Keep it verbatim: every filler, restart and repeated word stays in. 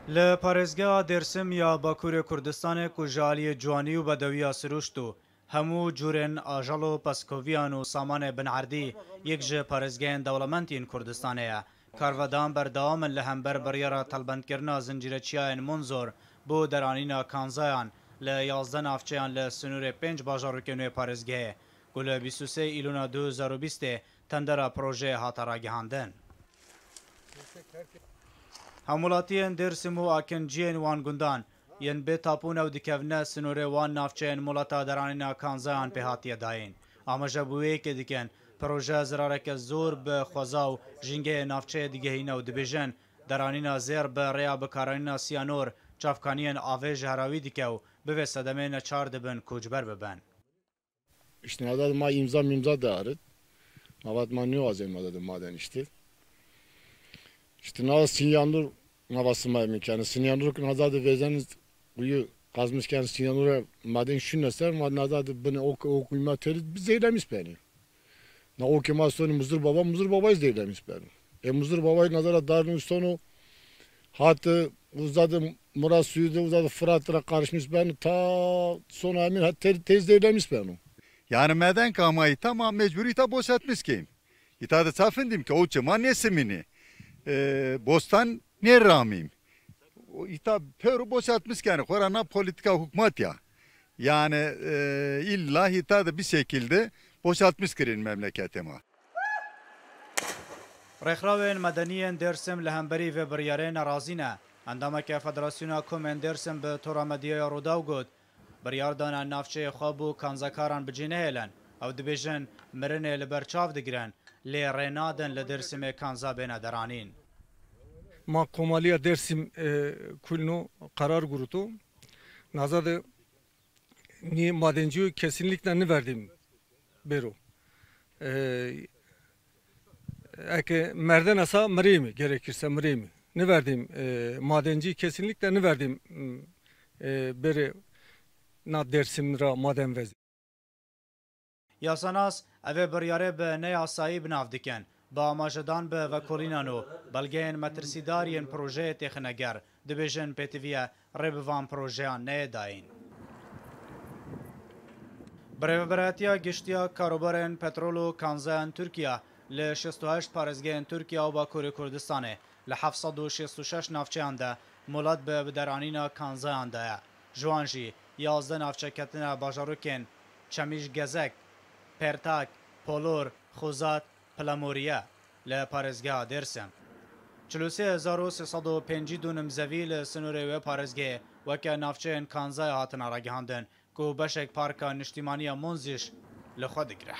Li parêzgeha Dêrsim ya Bakurê Kurdistanê ku ji aliyê ciwanî û bedewiya sirûşt û hemû cûrên ajal û pezkoviyan û samanê binerdî yek ji parêzgehên dewlemend yên Kurdistanê ye, karvedan berdewam in li hember biryara telbendkirina zincîreçiyayên Munzor bo deranîna kanzayan li yazdeh navçeyan li sinûrê pênc bajarokên wê parêzgehê ku li bîst û sê Îlona du hezar û bîstê tendera projeyê hate ragihandin. Hemwelatiyên Dêrsim û akinciyên wan gundan yên bê tapûn ew dikevine sinûrê wan navçeyên muleta deranîna kanzayan pê hatiye dayîn. Amaje bi wê yekê dikin, proje zirareke zor bi xweza û jîngehê navçeyê digehîne û dibêjin, deranîna zêr bi rêya bikaranîna siyanor çavkaniyên avê ji herawî dike û bi vê sedemê neçar dibin koçber bibin. İşte nada ma imza mimza da arit. Mavat ma ne azem nada da maden işte. İşte nada sinyanur nava sima mi yani sinyanur nada da vezen kuyu kazmış yani sinyanur maden şunne ser ma nada da bin ok ok kuyma terit biz eylemiş beni. Na o ki ma soni Muzur Baba, Muzur Baba iz eylemiş beni. E Muzur Baba nazara darın sonu hat uzade Murat suyu de uzade Fırat ra karışmış ben ta sona emin hat te- tez de eylemiş ben o. Yani meden kama ita ma mecburi ita boşaltmış keyim. Ita da çafin dim ki o çima ne simini. E, bostan ne ramim. O ita peru boşaltmış yani. Xora na politika hukmat ya. Yani e, illa ita da bir şekilde boşaltmış kirin memleketime. Rêxrawên medeniyên Dêrsim li hemberî vê biryarê nerazî ne. Endameke Federasyona Komên Dêrsim bi Tora Medyaya Rûdaw got, biryar dane navçeyê xwe bo kanzekaran bi cî nehêlin. Ew dibêjin, mirinê li ber çav digirin, lê rê nadin li Dêrsimê kanza bêne deranîn. Ma Komaliya Dêrsim e, kulno karar guruto. Naza de ni madenciyo kesinlikle niverdîm bêro. E, eke merdena sa mirê mi, gerekirse mirê mi. Niverdîm e, madencî kesinlikle niverdîm e, bêrê na Dêrsim ra maden vezî. Yasanas, ev ê biryarê bi neyasayî bi nav dikin. Bi amajedan bi vekolînan û belgeyên metirsîdar yên projeyê têxine ger, dibêjin pêtiviye rê bi van projeyan neyê dayîn. Birêvebiratiya Giştiya Karobarên Petrol û Kanzayan Tirkiye li şêst û heşt parêzgehên Tirkiye û Bakurê Kurdistanê li heft sed û şêst û şeş navçeyan de molat bi bideranîna kanzayan daye. Ji wan jî yazdeh navçe ketine bajarokên Çemîş Gezek, Pertak, Polor, Xuzat, Pilemoriye li parêzgeha Dêrsim. Çil û sê hezar û sê sed û pêncî du nimzevî li sinûrê wê parêzgehê weke navçeyên kanzayê hatine ragihandin ku beşek Parka Niştîmaniya Munzîş li xwe digire.